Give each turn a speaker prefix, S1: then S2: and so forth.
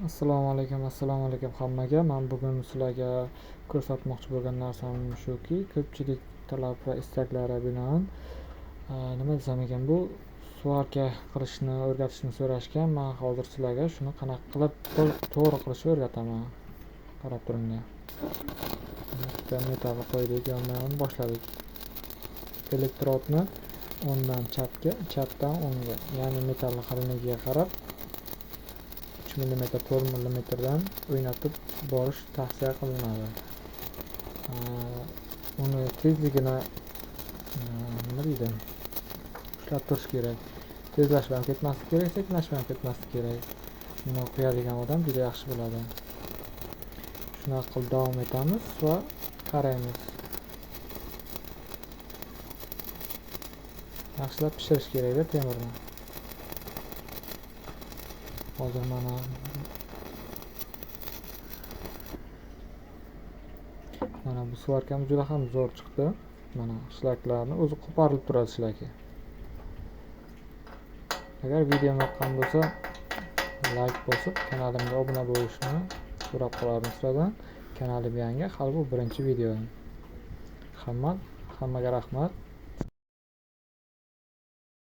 S1: Assalomu alaykum, assalomu alaykum hammaga. Men bugun sizlarga ko'rsatmoqchi bo'lgan narsam shuki, ko'pchilik talab va istaklari binoan, nima desam ekan, bu svarka qilishni o'rgatishni so'rashgan. Men hozir sizlarga shuni qanaqa qilib to'g'ri qilishni o'rgataman. Qarab turinglar. Bitta metallni qo'ydik, yondan boshladik. Elektrodni o'ngdan chapga, chapdan o'ngga, ya'ni metallni qalinligiga qarab 3 millimetr, 4 millimetrdan o'ynatib borish tavsiya qilinadi. Uni tezligini nima deydi? Ushlab turish kerak. Tezlashib ham ketmaslik kerak, sekinlashib ham ketmaslik kerak. Buni qo'yadigan odam juda yaxshi biladi. Shunaqa qilib davom etamiz va qaraymiz. Yaxshilab pishirish kerakda temirni. Hozir mana bu svarkamiz juda ham zo'r chiqdi. Mana shlaklarni o'zi qo'parilib turadi shlaki. Agar videom yoqqan bo'lsa, like bosib, kanalimga obuna bo'lishni so'rab qolardim sizlardan. Kanalim yangi, hali bu birinchi video. Hammaga rahmat.